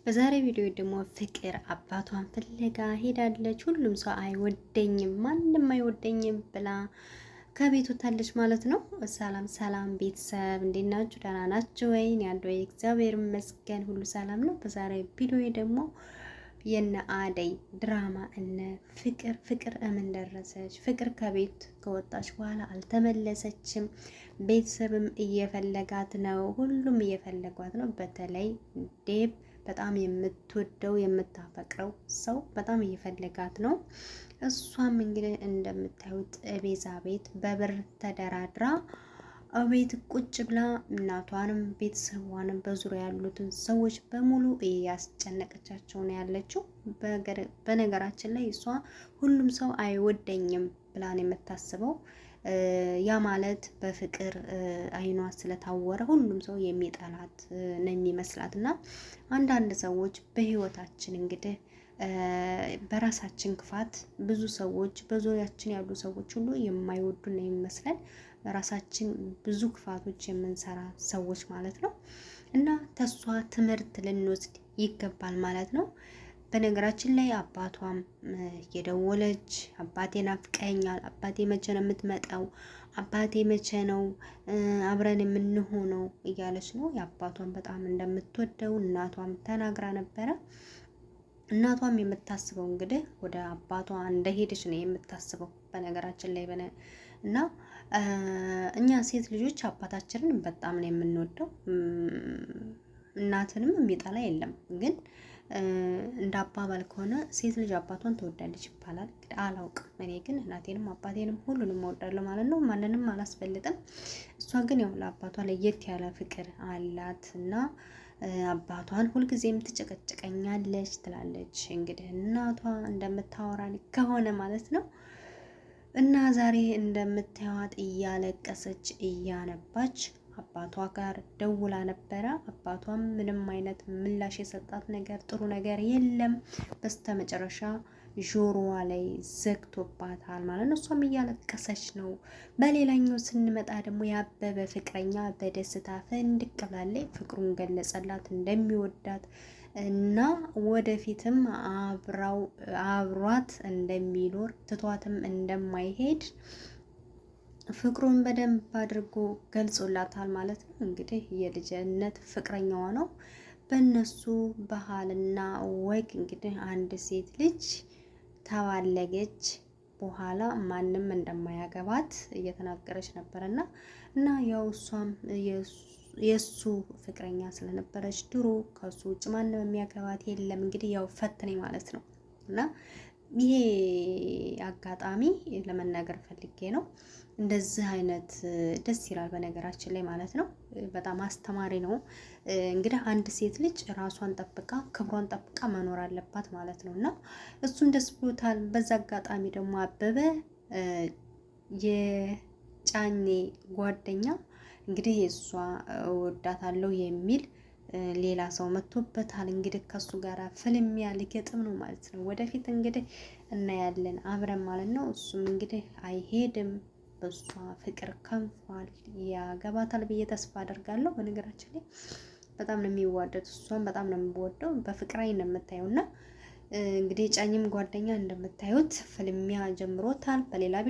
በዛሬ ቪዲዮ ደግሞ ፍቅር አባቷን ፍለጋ ሄዳለች። ሁሉም ሰው አይወደኝም፣ ማንም አይወደኝም ብላ ከቤት ወታለች ማለት ነው። ሰላም ሰላም ቤተሰብ እንዴት ናችሁ? ደህና ናችሁ ወይ? ያለው እግዚአብሔር ይመስገን ሁሉ ሰላም ነው። በዛሬ ቪዲዮ ደግሞ የነ አደይ ድራማ እነ ፍቅር ፍቅር እምን ደረሰች? ፍቅር ከቤት ከወጣች በኋላ አልተመለሰችም። ቤተሰብም እየፈለጋት ነው። ሁሉም እየፈለጓት ነው። በተለይ ዴብ በጣም የምትወደው የምታፈቅረው ሰው በጣም እየፈለጋት ነው። እሷም እንግዲህ እንደምታዩት ቤዛ ቤት በብር ተደራድራ እቤት ቁጭ ብላ እናቷንም ቤተሰቧንም በዙሪያ ያሉትን ሰዎች በሙሉ እያስጨነቀቻቸው ነው ያለችው። በነገራችን ላይ እሷ ሁሉም ሰው አይወደኝም ብላ ነው የምታስበው። ያ ማለት በፍቅር አይኗ ስለታወረ ሁሉም ሰው የሚጠላት ነው የሚመስላት። እና አንዳንድ ሰዎች በህይወታችን እንግዲህ በራሳችን ክፋት ብዙ ሰዎች በዙሪያችን ያሉ ሰዎች ሁሉ የማይወዱን ነው የሚመስለን። ራሳችን ብዙ ክፋቶች የምንሰራ ሰዎች ማለት ነው። እና ተሷ ትምህርት ልንወስድ ይገባል ማለት ነው። በነገራችን ላይ አባቷም እየደወለች አባቴ ናፍቀኛል፣ አባቴ መቼ ነው የምትመጣው? አባቴ መቼ ነው አብረን የምንሆነው? እያለች ነው። የአባቷን በጣም እንደምትወደው እናቷም ተናግራ ነበረ። እናቷም የምታስበው እንግዲህ ወደ አባቷ እንደሄደች ነው የምታስበው። በነገራችን ላይ እና እኛ ሴት ልጆች አባታችንን በጣም ነው የምንወደው። እናትንም የሚጠላ የለም። ግን እንደ አባባል ከሆነ ሴት ልጅ አባቷን ትወዳለች ይባላል። እንግዲህ አላውቅም። እኔ ግን እናቴንም አባቴንም ሁሉንም እወዳለሁ ማለት ነው። ማንንም አላስበልጥም። እሷ ግን ያው ለአባቷ ለየት ያለ ፍቅር አላት እና አባቷን ሁልጊዜም ትጨቀጭቀኛለች ትላለች። እንግዲህ እናቷ እንደምታወራን ከሆነ ማለት ነው። እና ዛሬ እንደምታዩት እያለቀሰች እያነባች አባቷ ጋር ደውላ ነበረ። አባቷም ምንም አይነት ምላሽ የሰጣት ነገር ጥሩ ነገር የለም። በስተመጨረሻ ጆሮዋ ላይ ዘግቶባታል ማለት ነው። እሷም እያለቀሰች ነው። በሌላኛው ስንመጣ ደግሞ ያበበ ፍቅረኛ በደስታ ፍንድቅ ብላለች። ፍቅሩን ገለጸላት እንደሚወዳት እና ወደፊትም አብራው አብሯት እንደሚኖር ትቷትም እንደማይሄድ ፍቅሩን በደንብ አድርጎ ገልጾላታል ማለት ነው። እንግዲህ የልጅነት ፍቅረኛዋ ነው። በእነሱ ባህልና ወግ እንግዲህ አንድ ሴት ልጅ ተባለገች በኋላ ማንም እንደማያገባት እየተናገረች ነበረና እና ያው እሷም የእሱ ፍቅረኛ ስለነበረች ድሮ ከሱ ውጭ ማንም የሚያገባት የለም። እንግዲህ ያው ፈትነኝ ማለት ነው እና ይሄ አጋጣሚ ለመናገር ፈልጌ ነው። እንደዚህ አይነት ደስ ይላል፣ በነገራችን ላይ ማለት ነው። በጣም አስተማሪ ነው። እንግዲህ አንድ ሴት ልጅ ራሷን ጠብቃ ክብሯን ጠብቃ መኖር አለባት ማለት ነው እና እሱም ደስ ብሎታል። በዛ አጋጣሚ ደግሞ አበበ የጫኔ ጓደኛ እንግዲህ የእሷ እወዳታለሁ የሚል ሌላ ሰው መጥቶበታል። እንግዲህ ከሱ ጋር ፍልሚያ ሊገጥም ነው ማለት ነው። ወደፊት እንግዲህ እናያለን አብረን ማለት ነው። እሱም እንግዲህ አይሄድም በሷ ፍቅር ከንፏል፣ ያገባታል ብዬ ተስፋ አደርጋለሁ። በነገራችን ላይ በጣም ነው የሚዋደድ፣ እሷን በጣም ነው የሚወደው። በፍቅር አይን ነው የምታየው እና እንግዲህ ጫኝም ጓደኛ እንደምታዩት ፍልሚያ ጀምሮታል በሌላ